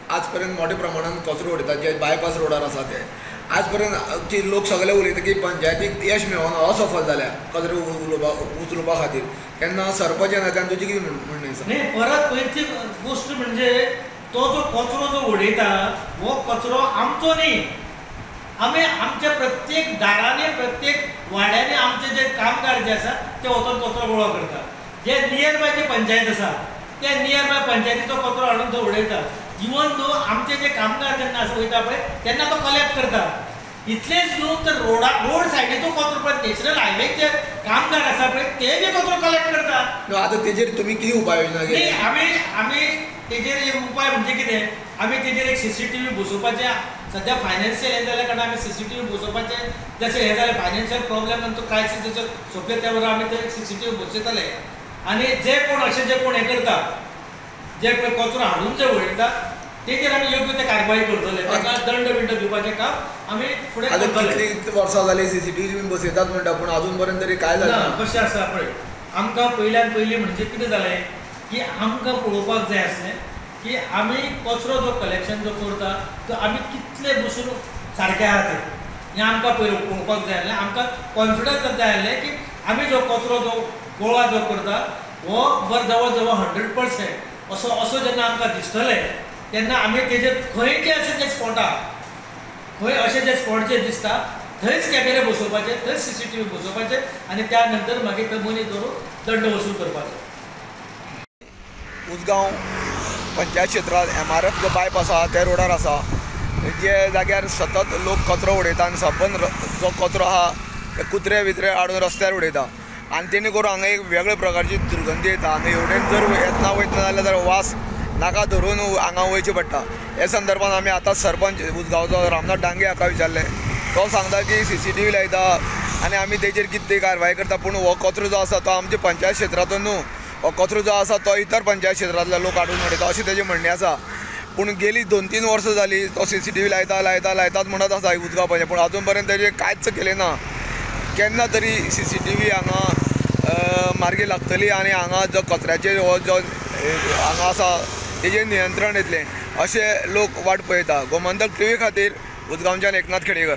आजपर्यंत मोठ्या प्रमाणात कचरो उडयतात जे बायपास रोडार आसा ते आजपर्यंत लोक सगळे उलयता की पंचायतीक यश मेळना असफल जाल्या कचरो उचलपा खातीर. तेन्ना सरपंच येना तेन्ना तुजें कितें म्हणणें आसा? न्ही, परत पयरची गोश्ट म्हणजे तो जो कचरो जो उडयता हो कचरो आमचो न्ही. आमी आमच्या प्रत्येक दारांनी प्रत्येक वाड्यांनी आमचे जे कामगार जे आसा ते वचोन कचरो गोळा करता. जे नियर बाय जे पंचायत आसा त्या नियर बाय पंचायतीचो कचरो हाडून तो उडयता. इवन दो आमचे जे कामगार जेन्ना आसा वयता पळय तेन्ना तो कलेक्ट करता. इतलेच न्हू तर रोड सायडीचो कचरो पळय नॅशनल हायवेचे कामगार आसा पळय ते बी कचरो कलेक्ट करता. आतां तेजेर तुमी कितें उपाय योजना केली? आमी तेजेर एक उपाय म्हणजे कितें, आमी तेजेर एक CCTV बसोवपाचें सद्या फायनान्शियल हें जाल्या कारणान आमी CCTV बसोवपाचें जशें हें जालें फायनान्शियल प्रॉब्लम आमचो क्रायसीस जशें सोंपलें त्या बरोबर आमी ते CCTV बसयतले. आनी जे कोण अशें जे कोण हें करता जे पळय कचरो हाडून जे उडयता तेजेर आमी योग्य ते कारवाई करतले. ताका दंड बिंड दिवपाचें काम आमी फुडें करतले. कितलीं वर्सां जालीं CCTV बसयतात म्हणटा पूण अजून पर्यंत तरी कांय जालें ना. कशें आसा पळय, आमकां पयल्यान पयलीं म्हणजे कितें जालें की आमकां पळोवपाक जाय आसलें की आमी कचरो जो कलेक्शन जो करता तो आमी कितले बसून सारके आहा ते हें आमकां पयलीं पळोवपाक जाय आसलें. आमकां कॉन्फिडन्स जाय आसलें की आमी जो कचरो जो गोळा जो करता हो बरो जवळ जवळ 100% असो असो जेन्ना आमकां दिसतलें तेन्ना आमी तेजेर खंय जे अशे जे स्पॉटार खंय अशे जे स्पॉट जे दिसता थंयच कॅमेरे बसोवपाचे, थंयच CCTV बसोवपाचे आनी त्या नंतर मागीर थंय मनीस धरून दंड वसूल करपाचो. उसगांव पंचायत क्षेत्रांत MRF जो बायपास आसा त्या रोडार आसा जे जाग्यार सतत लोक कचरो उडयता आनी सबंद जो कचरो आहा ते कुत्रे बित्रे हाडून रस्त्यार उडयता आनी तेणे करून हांगा एक वेगळे प्रकारची दुर्गंधी येता आनी हेवटेन जर येतना वयतना जाल्यार वास नाका धरून हांगा वयचें पडटा. हे संदर्भात आमी आतां सरपंच उसगांवचो रामनाथ डांगे हाका विचारलें, तो सांगता की CCTV लायता आनी आमी तेजेर कितें कारवाय करता पूण हो कचरो जो आसा तो आमच्या पंचायत क्षेत्रांतलो न्हू, हो कचरो जो आसा तो इतर पंचायत क्षेत्रांतलो लोक हाडून उडयता अशें तेजें म्हणणें आसा. पूण गेली 2-3 वर्सां जालीं तो CCTV लायता लायता लायतात म्हणत आसा उसगांव पंचायत, पूण अजून पर्यंत तेजें कांयच केलें ना. केन्ना तरी CCTV हांगा मार्गी लागतली आनी हांगा जो कचऱ्याचेर हो जो हांगा आसा तेजेर नियंत्रण येतलें अशें लोक वाट पळयता. गोमंतक TV खातीर उसगांवच्यान एकनाथ खेडेकर.